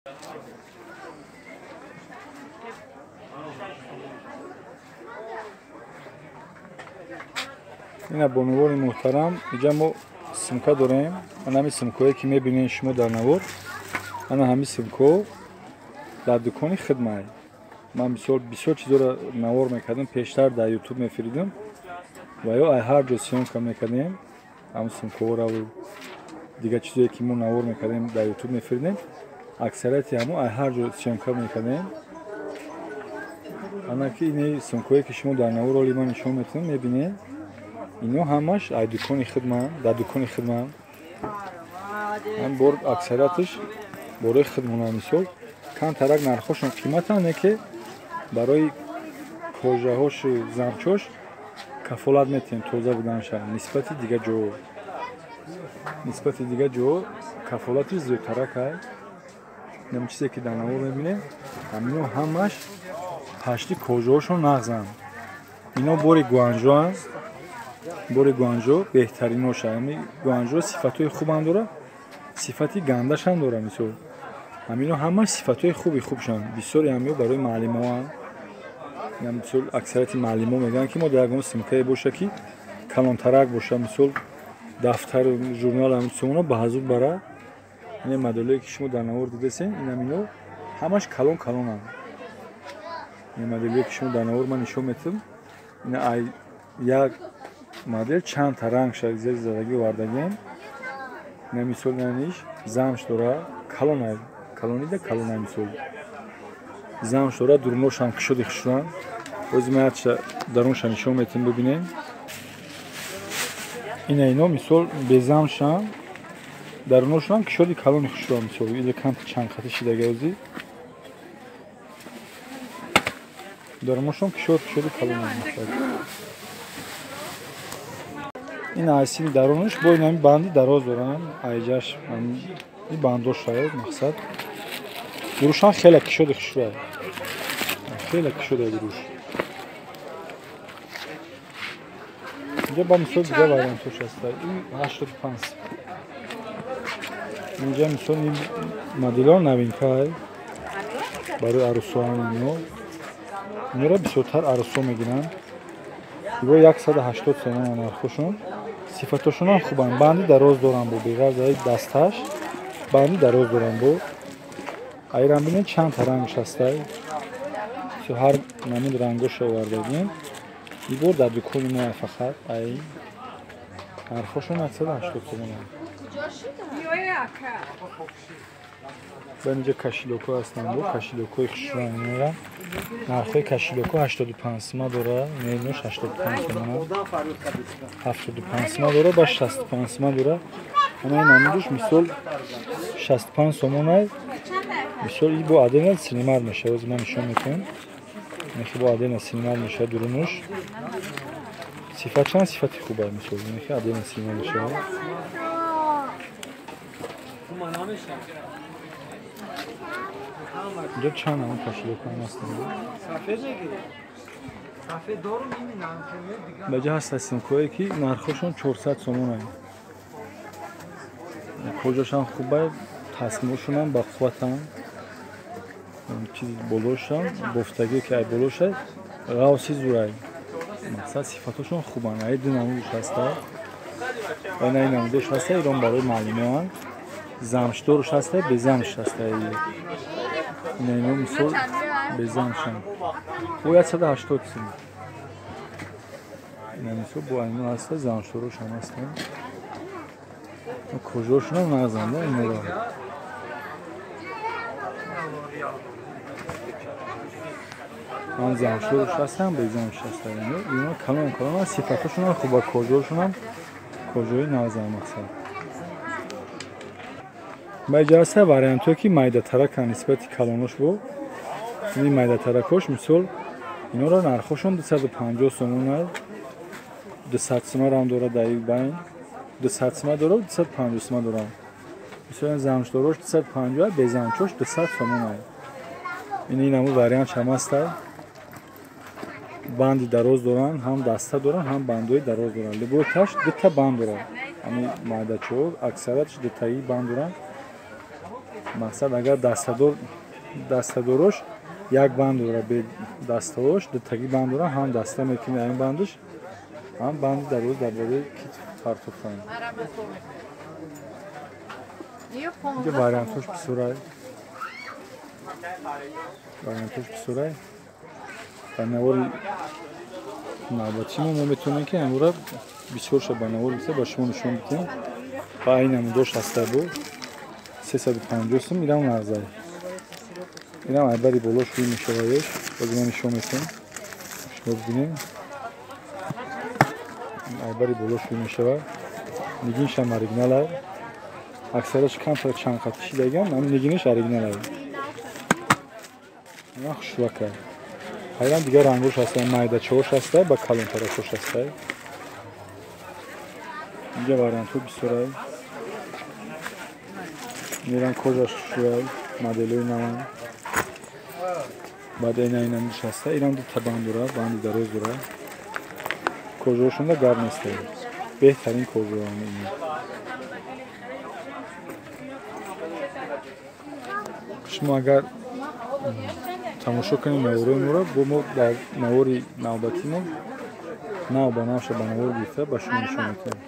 Ина бонувони муҳтарам, инҷа мо симка дорем. Ана ҳамин симкое ки мебинед шумо дар навор, ана ҳамин симко дар дукони хидмай. Ман бисёр чизоро навор мекардам, пештар дар ютуб мефиридам ва ё ай ҳар ҷо съёмка мекардем, ҳамин симкоро дигар чизое ки мо навор мекардем дар ютуб мефиридем, аксарияти ҳамо ай ҳар ҷо съёмка мекардем. Ана ки ини симкое ки шумо дар навор оли ман нишон метавонам мебинед, ино ҳамаш ай дукони хидман, дар дукони хидман. Ҳам бор аксарияташ бораи хидмона мисол камтарак нархҳошон қиматанд, не ки барои кожаҳошу замчош кафолат метиҳем тоза буданша нисбати дигар ҷо. Нисбати дигар ҷо кафолатиш зиёдтарак ай. Инам чизе ки дар навор мебинем, ҳамино ҳамаш пашти кожаҳошон нағзанд. Ино бори Гуанжоанд. Бори Гуанжо беҳтариноша. Ҳами Гуанжо сифатҳои хубам дора, сифати гандашам дора мисол. Ҳамино ҳамаш сифатҳои хуби хубшанд. Бисёри ҳамиё барои маълимоанд. Мисол аксарияти маълимо мегӯянд ки мо дар ягон симкае боша ки калонтарак боша, мисол дафтару журнал ҳамин сомона ба ҳазур бара. Ин моделое ки шумо дар навор дидасен, ин ҳамино ҳамаш калон калонанд. Ин моделое ки шумо дар навор ман нишон метавам, ин ай як модел чандта ранг зери задагӣ овардагием. Ина мисол наниш замш дора, калона, калонида калона мисол. Замш дора, дуруношам кушоди хушрӯянд. Бози ман якча дарунша нишон метавем бибинем. Ина ино мисол безамшам, даруношам кушоди калони хушрӯянд мисол. Ида камта чанд хати шидаги ози. Даруношам кушоди калонанд мисол. Ин айсини дарунаш бо инами банди дароз доранд, айҷаш ин бандош шавад мақсад. Дурушам хеле кушоди хушрӯяд. Хеле кушода дуруш. Инҷа ба мисол дигар вариантҳош ҳаста. Ин 85. Инҷа мисол ин моделҳо новинкай барои арӯсоам ино. Инора бисёртар арӯсо мегиранд. Иво 180 сомон нархошон. Сифатошонам хубанд. Банди дароз доранд бо беғарз ай дасташ. Банди дароз доранд бо. Айрам бинед чанд та рангш ҳастай. Ҳар намуд рангоша овардагием. Ибор дар дукони мо фақат ай нархошон 180 сомон. Ба инҷа кашилокҳо ҳастанд бо кашилокҳои хушрӯянд инора. Нархҳои кашилокҳо 85 сима дора, ненош 85 сомона. 75 сима дора, ба 65 сима дора. Ана ин намудуш мисол 65 сомонай. Мисол и бо адена синимар мешавад, ман нишон метавам. Нехи бо адена синимар мешавад дурунуш. Сифат чанд сифати хуб ай мисол. Нехи адена синимар мешавад. Инҷа чанд ҳамон кашилокҳо ҳастанд. Баҷа ҳаст симкое ки нархҳошон 400 сомонай. Кожашам хубай, тасмошонам ба қувватанд. Чизи болошам, бофтагие ки ай болошай, ғавси зурай. Мақсад сифатҳошон хубанд. Ай ду намудш ҳаста. Ва ин намудош ҳаста, ирон барои маълимоанд. Замшдорш ҳаста, безамш ҳаста. Ина ино мисол безамшанд. Бо 180 сом. Ина мисол бо айно ҳаста, замшдорош ҳам ҳастанд. Кожаошонам нағзанд инора. Ҳам замшдорош ҳастанд, безамш ҳастанд. Ино калон калон сифатҳошонам хуба, кожаошонам кожаи нағзанд мақсад. Ба инҷа ҳаста вариантҳое ки майдатараканд нисбати калонош бо. Ин майдатаракҳош мисол инора нархҳошон 250 сомон аст. 200 сомонам дора дар ин байн. 200 сима дора, 250 сима дора. Мисол замшдорош 250, безамчош 200 сомон аст. Ин ҳамун вариант ҳам ҳаста. Банди дароз доранд, ҳам даста доранд, ҳам бандҳои дароз доранд. Любой таш дута банд дорад. Ҳамин майдачаҳо аксариятш дутаи банд доранд. Мақсад агар дастадорош як банд дора, бе дастаош дутаги банд дора, ҳам даста мекунӣ айн бандаш, ҳам банди дароз дар болои китф партофтан. Инҷа вариантҳош бисёрай. Вариантҳош бисёрай. Ба навори навбатии мо метавонем ки ҳамура бисёрша ба навор гирифта ба шумо нишон бидиҳем. Ба айн намудош ҳаста бу 350 сум, ирам нағзай. Ирам айбари боло шӯй мешаваеш. Боз ман нишон медиҳам. Шумо бибинем. Айбари боло шӯй мешавад. Нигиншам оригиналай. Аксараш камтар чанд хати шидаган, ам нигинаш оригиналай. Ина хушвака. Ҳайран дигар рангош ҳаста, майдачаош ҳаста, ба калонтаракош ҳаста. Инҷа вариантҳо бисёрай. Меран кожаш хушрӯяй, моделҳои наван. Баъд ина инамудиш ҳаста. Ирам дута банд дора, банди дароз дора. Кожаошонда гап нестай. Беҳтарин кожаам ина. Шумо агар тамошо кунед наворои моро, бо мо дар навори навбатимо нав ба навша ба навор гирифта ба шумо нишон медиҳем.